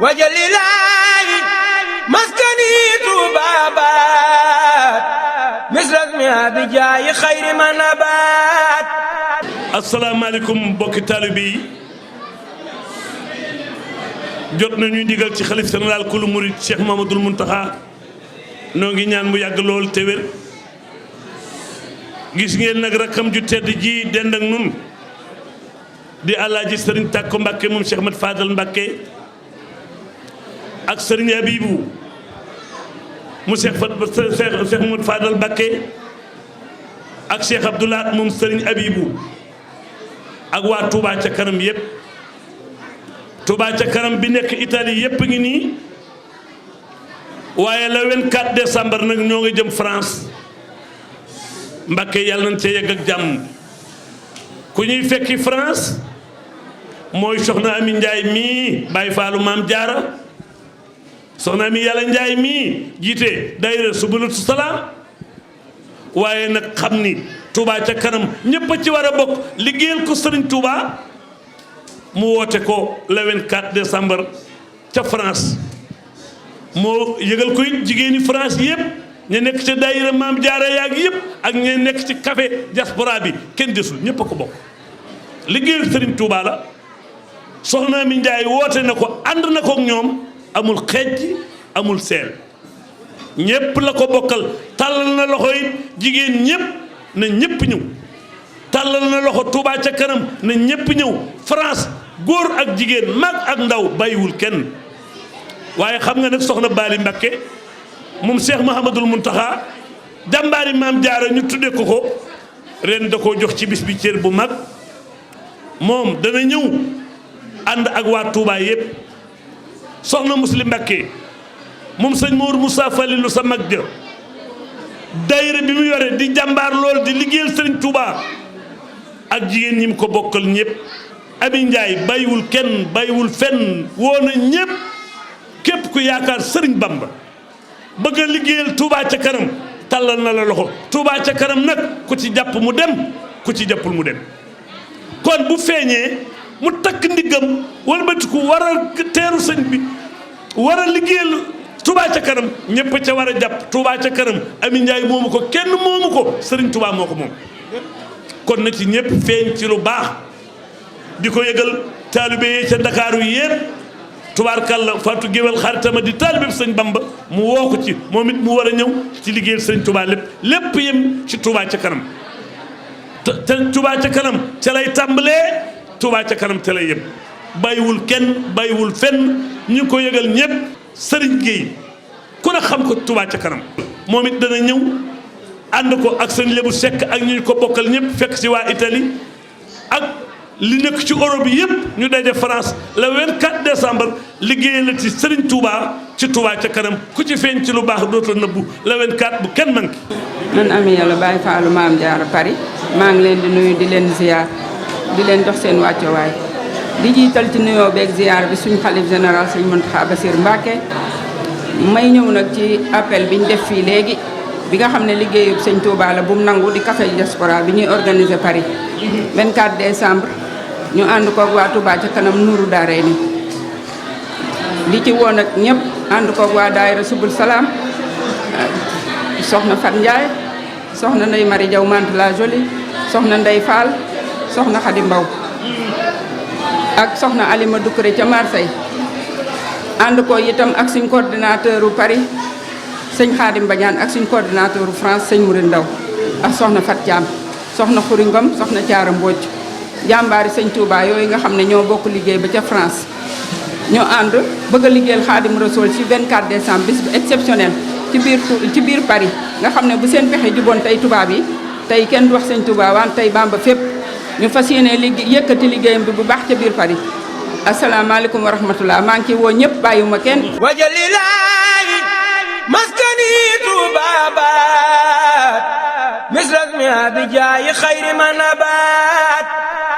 wajalilaayi maskani tuubaabaat misrasmi abijaayi xayri manabaat. asalaamaaleykum mbokki taalibe yi jot nañu ndigal ci xalif général kulu murid Cheikh Mamadou Mountakha noo ngi ñaan mu yàgg lool te wér. gis ngeen nag rakkam ju tedd ji dend ak nun di Alaaji Sëriñ Tàkko Mbàkke moom Cheikh Mat Fadal Mbàkke ak Sëriñ Abibu mu Cheikh Mat Fadal Mbàkke ak Cheikh Abdoulaat moom Sëriñ Abibu ak waa Touba ca kanam yépp Touba ca kanam bi nekk Italie yépp ngi nii waaye le 24 décembre nag ñoo ngi jëm France Mbàkke yàlla nañ cee yegg ak jàmm. ku ñuy fekki France mooy soxna Ami Njaay mii Baay Faalu Maam Jaara soxna Ami Yàlla Njaay mii jiite daayira Subulatu Salaam waaye nag xam ni Touba ca kanam ñépp a ci war a bokk liggéeyal ko Sëriñ Touba mu woote ko le 24 décembre ca France moo yëgal ko it jigéeni France yépp ñu nekk ca daayira Maam Jaara yaag yëpp ak ñu nekk ci café diaspora bi kenn desul ñëpp a ko bokk liggéeyu Serigne Touba la soxna mi Njaay woote na ko ànd na ko ak ñoom amul xeej amul seel ñëpp la ko bokkal tàllal na loxo it jigéen ñëpp na ñëpp ñëw tàllal na loxo Touba ca kanam na ñëpp ñëw France góor ak jigéen mag ak ndaw bàyyiwul kenn waaye xam nga nag soxna Baali Mbakke moom Cheikh Mouhamadul Mountakha jàmbaari Maam Jaara ñu tudde ko ko ren da koo jox ci bis bi cër bu mag moom dana ñëw ànd ak waa Touba yépp soxna Muslim Mbakke moom sëñ Mour Moussa Falilou sa mag ja daayira bi mu yore di jàmbaar lool di liggéeyal sëriñ Touba ak jigéen ñi mu ko bokkal ñëpp Abi Njaay bàyyiwul kenn bàyyiwul fenn woo na ñëpp képp ku yaakaar sëriñ Bamba bëgg a liggéeyal Touba ca kanam tàllal na la loxo Touba ca kanam nag ku ci jàpp mu dem ku ci jàppul mu dem kon bu feeñee mu takk ndiggam walbatiku war a teeru sëñ bi war a liggéeyal Touba ca kanam ñëpp ca war a jàpp Touba ca kanam Ami Njaay moomu ko kenn moomu ko sëriñ Touba moo ko moom kon na ci ñëpp feeñ ci lu baax di ko yëgal taalibe yi ca Ndakaaru yépp tubaarkàlla Fatou Géwél xaritama di taalibe sëñ Bamba mu woo ko ci moom it mu war a ñëw ci liggéeyal sëñ Touba lépp yem ci Touba ca kanam te Touba ca kanam ca lay tàmbalee Touba ca kanam ca lay yem bàyyiwul kenn bàyyiwul fenn ñu ko yëgal ñëpp Serigne Gueye ku ne xam ko Touba ca kanam moom it dana ñëw ànd ko ak sëñ Lebu Sekk ak ñu ko bokkal ñëpp fekk si waa Italie ak li nekk ci Europe yëpp ñu daje France le 24 décembre liggéey la ci Serigne Touba ci Touba ca kanam ku ci feeñ ci lu baax dootoo nëbbu le 24 bu kenn manqué. man Ami Yàlla Baay Faalu Maam Jaara Paris maa ngi leen di nuyu di leen ziar di leen jox seen wàccuwaay di jiital ci nuyoo beeg ziar bi suñu xalif général sëñ Mountakha Bassirou Mbacké may ñëw nag ci appel bi ñu def fii léegi bi nga xam ne liggéeyub sëñ Touba la bu mu nangu di café diaspora bi ñuy organiser Paris 24 décembre. ñu ànd koog waa Touba ca kanam nuuru daaree ni di ci woon ak ñëpp ànd koog waa daayira Subul Salaam soxna Fat Ndiaye soxna Ndey Mari Jaw Mante la Jolie soxna Ndey Fall soxna Xadi Mbaw ak soxna Alima Doucouré ca Marseille ànd ko itam ak suñ coordinateur u Paris sëñ Xaadim Badiane ak suñ coordinateur u France sëñ Mouride Ndaw ak soxna Fat Thiam soxna Xuri Ngom soxna Caara Mbodj jàmbaari sëñ Touba yooyu nga xam ne ñoo bokk liggéey ba ca France ñoo ànd bëgg a liggéeyal Xaadim Rasuul ci 24 décembre bis bu exceptionnel ci biir Paris nga xam ne bu seen pexe juboon tey tubaab yi tey kenn du wax sëñ Touba waan tey Bamba fépp ñu fas yéene yëkkati liggéeyam bi bu baax ca biir Paris asalaamaaleykum wa rahmatullah maa ngi ciy woo ñëpp bàyyiwuma kenn wajalilaayi maskani tuubaabaat misras mi abijaayi xayri manabaat